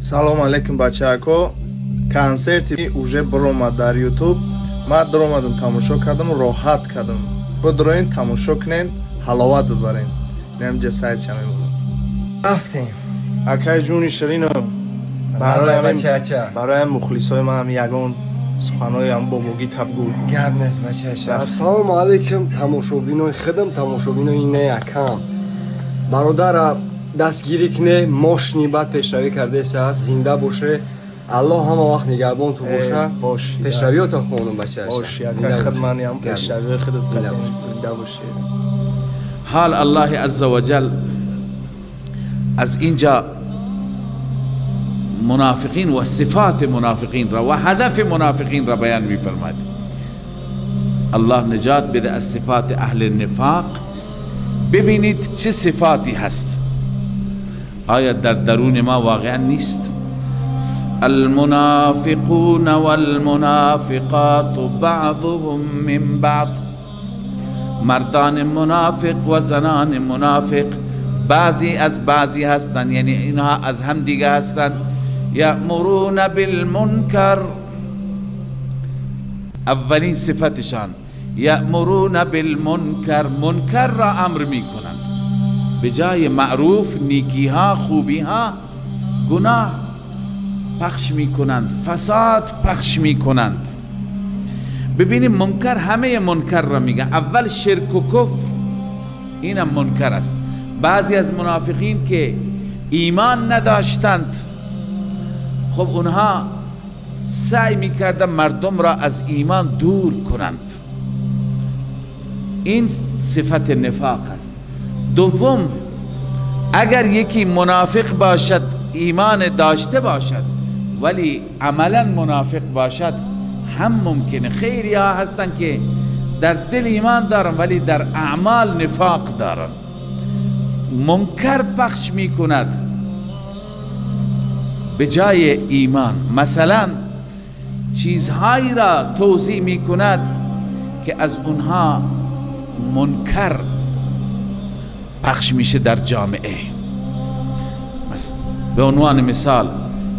Салом алейкум, бачаҳако. Консерти уже биромад дар Ютуб. Ман даромадам, тамошо кардам, роҳат кардам. Бидроен, тамошо кунен, ҳаловат бибарен. Инамҷа сайтша мемонам. Рафтем. Акай ҷуни ширинам, барои мухлисои ман ягон суханҳои ам бобогӣ табгул. Гап нест, бачаача. Ассалому алайкум, тамошобинои худам, тамошобинои инаи акам. Бародара дастгирӣ кне, мошини бад пешравӣ кардеса, зинда боше. Аллоҳ ҳама вақт нигаҳбон ту боша. Пешравиёта хонум, бачаашхудманам. Зинда бошӣ. حال الله عز وجل از اینجا منافقین و صفات منافقین را و هدف منافقین را بیان می‌فرماید. الله نجات بده از صفات اهل نفاق. ببینید چه صفاتی هست، آیا در درون ما واقعا نیست؟ المنافقون والمنافقات بعضهم من بعض. مردان منافق و زنان منافق بعضی از بعضی هستند، یعنی اینها از هم دیگه هستند. یأمرون بالمنکر، اولین صفتشان یأمرون بالمنکر، منکر را امر میکنند. به جای معروف، نیکی ها، خوبی ها، گناه پخش میکنند، فساد پخش میکنند. ببینیم منکر، همه منکر را میگه. اول شرک و کفر، اینم منکر است. بعضی از منافقین که ایمان نداشتند، خب اونها سعی میکردن مردم را از ایمان دور کنند. این صفت نفاق است. دوم، اگر یکی منافق باشد، ایمان داشته باشد ولی عملا منافق باشد، هم ممکنه. خیلی ها هستن که در دل ایمان دارن ولی در اعمال نفاق دارن. منکر پخش میکند به جای ایمان. مثلا چیزهایی را توضیح میکند که از اونها منکر پخش میشه در جامعه. به عنوان مثال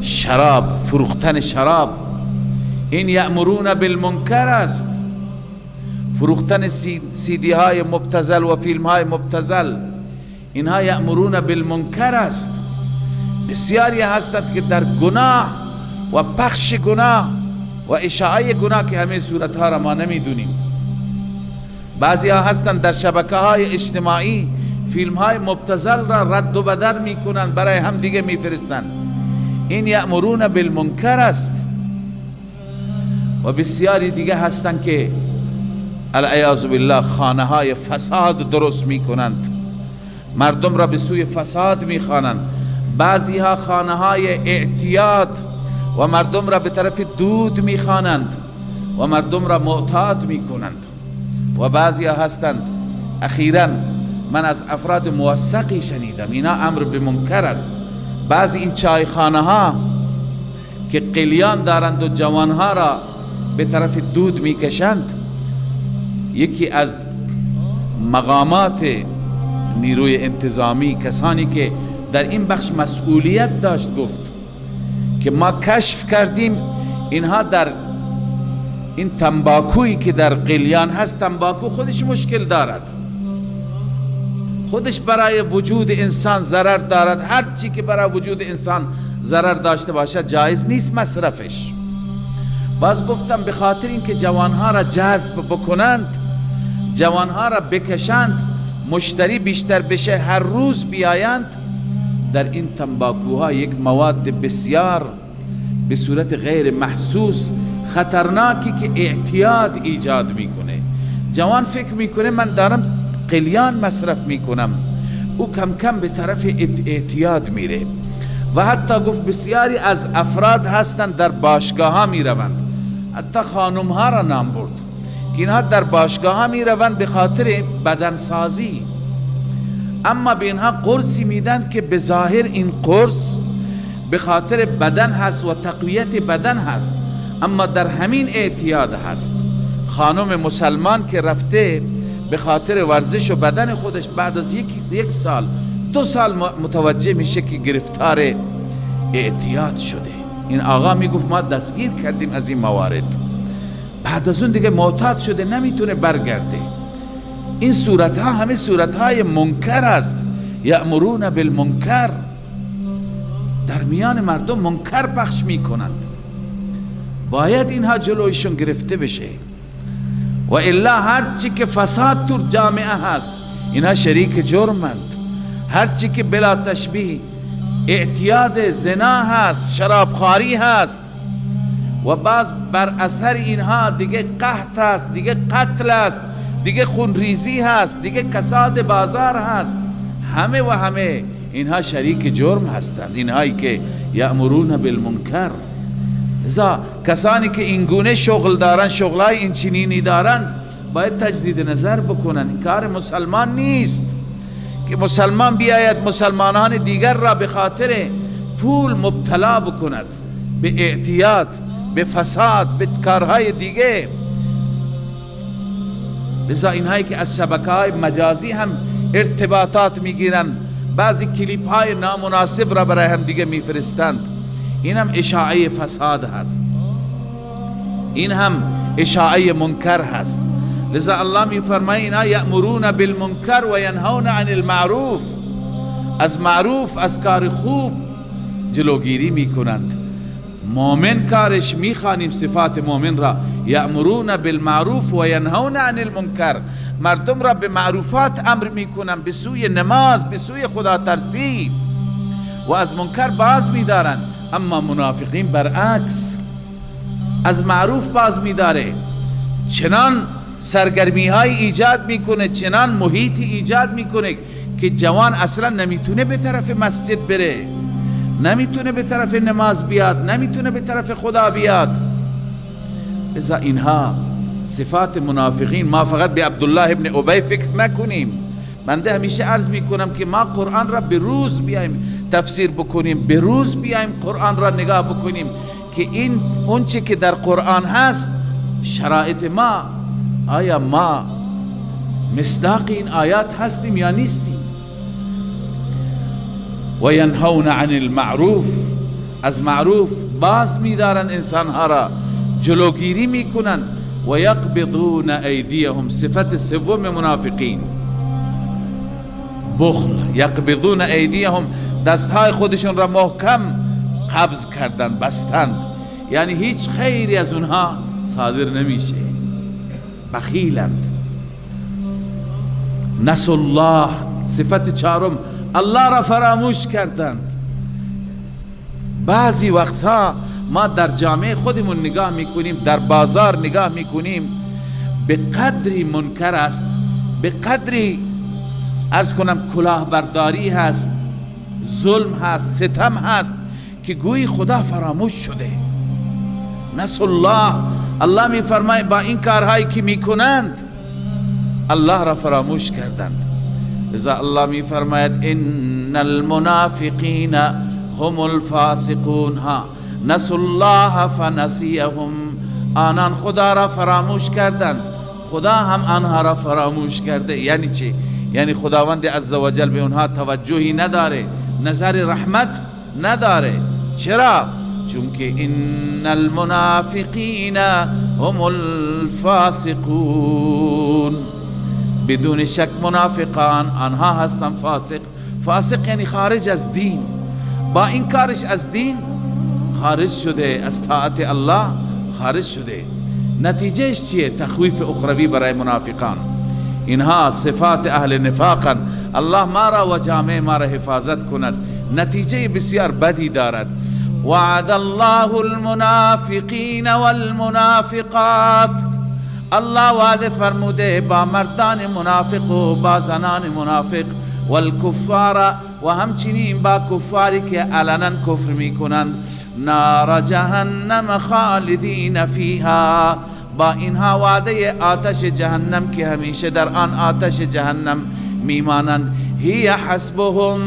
شراب، فروختن شراب، این یأمرون بالمنکر است. فروختن سیدی های مبتذل و فیلم های مبتذل، اینها یأمرون بالمنکر است. بسیاری هستند که در گناه و پخش گناه و اشاعه گناه که همه صورتها را ما نمیدونیم. بعضی ها هستند در شبکه های اجتماعی فیلم های مبتذل را رد و بدل میکنند، برای هم دیگه میفرستند. این یأمرون بالمنکر است. و بسیاری دیگه هستند که العیاذ بالله خانه های فساد درست میکنند، مردم را به سوی فساد میخوانند. بعضی ها خانه های اعتیاد و مردم را به طرف دود میخوانند و مردم را معتاد میکنند. و بعضی ها هستند، اخیرا من از افراد موثقی شنیدم، اینا امر به منکر است. بعضی این چایخانه ها که قلیان دارند و جوانها را به طرف دود میکشند، یکی از مقامات نیروی انتظامی، کسانی که در این بخش مسئولیت داشت، گفت که ما کشف کردیم اینها در این تنباکویی که در قلیان هست، تنباکو خودش مشکل دارد، خودش برای وجود انسان ضرر دارد. هر چی که برای وجود انسان ضرر داشته باشد جایز نیست مصرفش. باز گفتم به خاطر اینکه جوانها را جذب بکنند، جوانها را بکشند، مشتری بیشتر بشه، هر روز بیایند، در این تنباکوها یک مواد بسیار به صورت غیر محسوس خطرناکی که اعتیاد ایجاد میکنه. جوان فکر میکنه من دارم قلیان مصرف میکنم، او کم کم به طرف اعتیاد میره. و حتی گفت بسیاری از افراد هستند در باشگاه ها میروند، حتی خانم ها را نام برد که اینها در باشگاه ها میروند به خاطر بدنسازی، اما به اینها قرصی میدن که به ظاهر این قرص به خاطر بدن هست و تقویت بدن هست، اما در همین اعتیاد هست. خانم مسلمان که رفته به خاطر ورزش و بدن خودش، بعد از یک سال دو سال متوجه میشه که گرفتار اعتیاد شده. این آقا میگفت ما دستگیر کردیم از این موارد، بعد از اون دیگه معتاد شده، نمیتونه برگرده. این صورتها همه صورتهای منکر است. یأمرون بالمنکر، در میان مردم منکر پخش میکنند. باید اینها جلویشون گرفته بشه و الا هرچی که فساد تو جامعه هست اینها شریک جرمند. هرچی که بلا تشبیه اعتیاد زنا هست، شرابخواری هست و باز بر اثر اینها دیگه قحط هست، دیگه قتل است، دیگه خونریزی هست، دیگه کساد بازار هست، همه و همه اینها شریک جرم هستند، اینهایی که یأمرون بالمنکر. لذا کسانی که اینگونه شغل دارن، شغلای این چنینی دارن، باید تجدید نظر بکنن. این کار مسلمان نیست که مسلمان بیاید مسلمانان دیگر را به خاطر پول مبتلا بکند به اعتیاد، به فساد، به کارهای دیگه. لذا اینهایی که از شبکه‌های مجازی هم ارتباطات میگیرن، بعضی کلیپ های نامناسب را برای هم دیگه میفرستند، این هم اشاعه فساد هست، این هم اشاعه منکر هست. لذا الله میفرماید اینا یأمرون بالمنکر و ینهون عن المعروف، از معروف، از کار خوب جلوگیری میکنند. مؤمن کارش، میخوانیم صفات مؤمن را، یأمرون بالمعروف و ینهون عن المنکر، مردم را به معروفات امر میکنند، به سوی نماز، به سوی خدا ترسی، و از منکر باز میدارند. اما منافقین برعکس، از معروف باز میداره، چنان سرگرمی های ایجاد میکنه، چنان محیطی ایجاد میکنه که جوان اصلا نمیتونه به طرف مسجد بره، نمیتونه به طرف نماز بیاد، نمیتونه به طرف خدا بیاد. لذا اینها صفات منافقین. ما فقط به عبدالله ابن ابی فکر نکنیم. بنده همیشه عرض میکنم که ما قرآن را به روز بیایم تفسیر بکنیم، به روز بیایم قرآن را نگاه بکنیم که این اونچه که در قرآن هست شرایط ما، آیا ما مصداق این آیات هستیم یا نیستیم؟ و ینهون عن المعروف، از معروف باز میدارند انسانها را، جلوگیری میکنند. و یقبضون ایدیهم، صفت سوم منافقین بخل. یقبضون ایدیهم، دستهای خودشون را محکم قبض کردند، بستند، یعنی هیچ خیری از اونها صادر نمیشه، بخیلند. نسوا الله، صفت چهارم، الله را فراموش کردند. بعضی وقتها ما در جامعه خودمون نگاه میکنیم، در بازار نگاه میکنیم، به قدری منکر است، به قدری عرض کنم کلاهبرداری هست، ظلم هست، ستم هست، که گویی خدا فراموش شده. نسوا الله، الله میفرماید با این کارهایی که میکنند الله را فراموش کردند. لذا الله میفرماید ان المنافقین هم الفاسقون، ها نسوا الله فنسیهم، آنان خدا را فراموش کردند، خدا هم آنها را فراموش کرده. یعنی چی؟ یعنی خداوند عزوجل به اونها توجهی نداره، نظر رحمت نداره. چرا؟ چون که ان المنافقین هم الفاسقون، بدون شک منافقان آنها هستند فاسق. فاسق یعنی خارج از دین، با این کارش از دین خارج شده، از طاعت الله خارج شده. نتیجهش چیه؟ تخویف اخروی برای منافقان. اینها صفات اهل نفاقن. الله ما را و جامعه ما را حفاظت کند. نتیجه بسیار بدی دارد. وعد الله المنافقین والمنافقات، الله وعده فرموده با مردان منافق و با زنان منافق، والکفار و همچنین با کفاری که علنا کفر میکنند، نار جهنم خالدین فیها، با اینها وعده آتش جهنم که همیشه در آن آتش جهنم میمانند. هی حسبهم،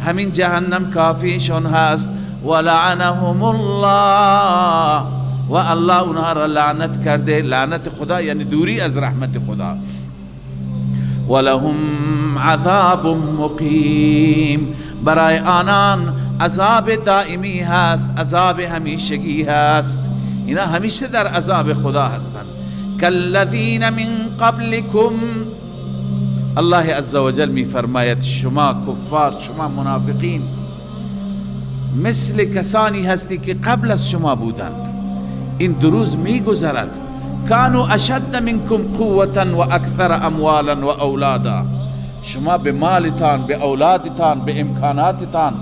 همین جهنم کافیشون هست. ولعنهم الله، و الله اونها را لعنت کرده. لعنت خدا یعنی دوری از رحمت خدا. ولهم عذاب مقیم، برای آنان عذاب دائمی هست، عذاب همیشگی هست. اینا همیشه در عذاب خدا هستند. کالذین من قبلکم، الله عزوجل می فرماید شما کفار، شما منافقین مثل کسانی هستی که قبل از شما بودند. این دو روز می گذرد. کانوا اشد منکم قوة و اکثر اموالا و اولادا. شما به مالتان، به اولادتان، به امکاناتتان،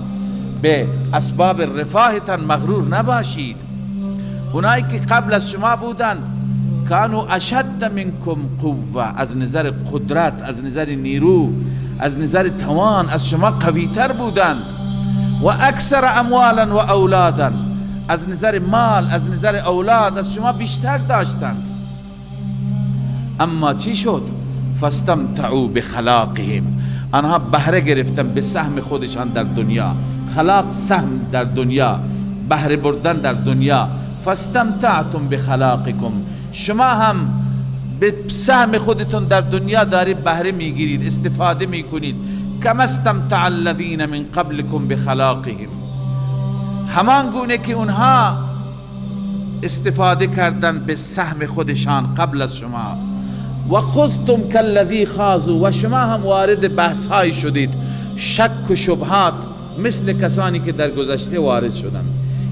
به اسباب رفاهتان مغرور نباشید. اونایی که قبل از شما بودند کانوا اشد منکم قوة، از نظر قدرت، از نظر نیرو، از نظر توان از شما قویتر بودند. و اکثر اموالا و اولادا، از نظر مال، از نظر اولاد از شما بیشتر داشتند. اما چی شد؟ فاستمتعوا بخلاقهم، آنها بهره گرفتن به سهم خودشان در دنیا. خلاق سهم در دنیا، بهره بردن در دنیا. فاستمتعتم بخلاقکم، شما هم به سهم خودتون در دنیا دارید بهره میگیرید، استفاده میکنید. کما استمتع الذین من قبلکم بخلاقهم، همان گونه که اونها استفاده کردند به سهم خودشان قبل از شما. و خذتم کالذی خاضوا، و شما هم وارد بحث های شدید، شک و شبهات، مثل کسانی که در گذشته وارد شدند.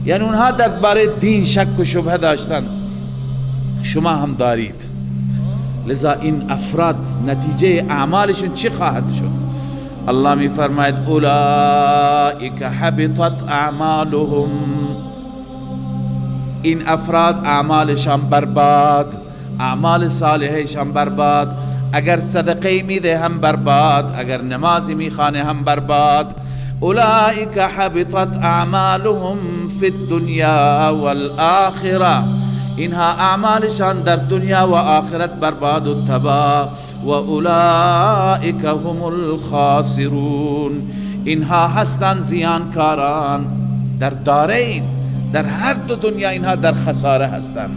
یعنی اونها درباره دین شک و شبهه داشتند، شما هم دارید. لذا این افراد نتیجه اعمالشون چی خواهد شد؟ الله می فرماید اولئک حبطت اعمالهم، این افراد اعمالشان برباد، اعمال صالحشان برباد. اگر صدقه میده هم برباد، اگر نمازی میخوانه هم برباد. اولئک حبطت اعمالهم فی الدنیا والآخرة، اینها اعمالشان در دنیا و آخرت برباد و تباه. و اولئک هم الخاسرون، اینها هستند زیانکاران در دارین، در هر دو دنیا اینها در خساره هستند.